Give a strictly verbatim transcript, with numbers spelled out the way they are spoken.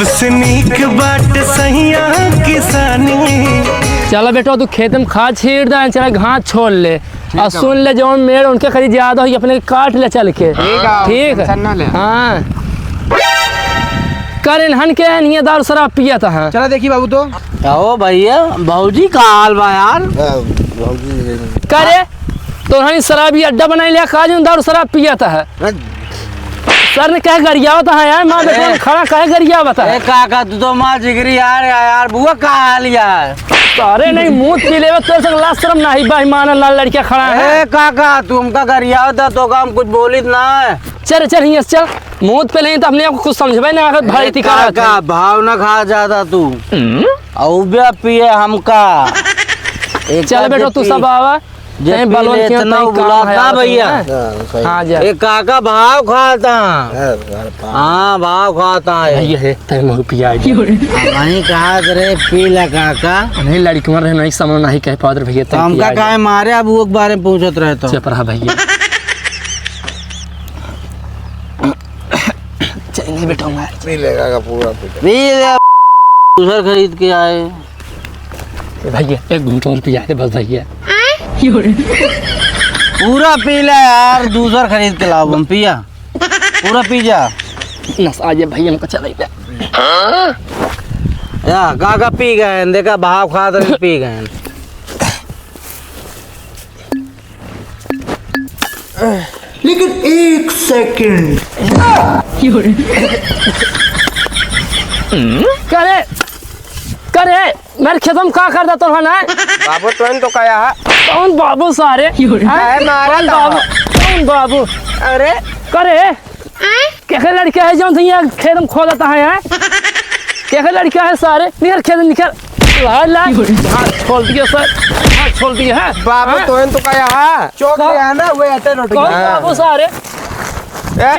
से नीक बाट सहिया किसानी। चला बेटा, तू खेत में खाद छीट दे, चला घास छोड़ ले। ठीक और है सुन भाई। ले, जौन मेड़ उनके कहीं ज्यादा होई, अपने के काट ले चल के। ठीक है, ठीक। Tension ना ले। हाँ। कर इन्हन के, इन्हें दारू शराब पियत है। चला देखी बाबू तो। कहो भैया, भौजी का हाल बा यार? आ, भौजी। करे, तो इन्हन शराबी अड्डा बनाई लिया, का जो दारू शराब पियत है। अरे, सर ने कहे गरियावत है यार, माँ ए। बेटा खड़ा कहे गरियावत है। ए काका, तू तो माँ जिगरी यार, यार, बुआ का हाल यार? अरे नहीं, मुंह पी लेवे, तेरे से लाज शर्म नहीं, बेईमान लाल लड़किया खड़ा है। ए काका, तू हमका गरियावत है, तो का हम कुछ बोलित ना है। चल, चल, हियाँ से चल, मुंह पे नहीं तो हमने आपको कुछ समझबे ना, अगर ए भाई ती काका, करत है। भाव ना खा ज्यादा तू। हम्म? अउबे पिए हमका। एक चल बार बेटो, जे तू पी- सब आवा। जे नहीं, पी बलवन ले के इतना तई काम उबला है, था आवत भैया। है। हाँ, सही। हाँ, जा। ए काका, भाव खाता। हाँ, हाँ, भाव खाता है। भैया है, तय महू पिया है। वहीं कहा रे, पी ले काका। नहीं, लड़कवा रहे, नहीं समझ, नहीं कह पावत रहे भैया, तो तय हमका पिया है। काहे मारे, अब वो के बारे में पूछत रहे तो। चुप रहा भैया। चल, नहीं बेटा, मैं पी ले काका, पूरा पी ले। पी ले, दूसर खरीद के आए। ए भैया, एक घूंट और पिया दे बस भैया। पूरा पी ले यार, दूसर खरीद के लाओ हम, पिया। पूरा पी जा। नस आ जाए भैया, हमको चलाई दे। या, काका पी गए हैं, देखा भाव खात रहे, पी गए हैं। लेकिन एक सेकंड। करे, करे, मेरे खेतम का कर देता है ना? बाबू, तोहन तो कहा है। कौन बाबू सारे? हैं? काहे मारा कौन था? बाबू? कौन बाबू? अरे। करे, केके लड़का है जौन से यहाँ खेतम खोदता है, हैं? केके लड़का है सारे? निकल खेत निकल। ला, ला। हाथ खोल दिया सर, हाथ खोल दिया है। बाबू, हाँ? तोहन तो कहा है। चौक का? ले आना, वो ऐसे रोटी कौन खा। बाबू सारे? ए?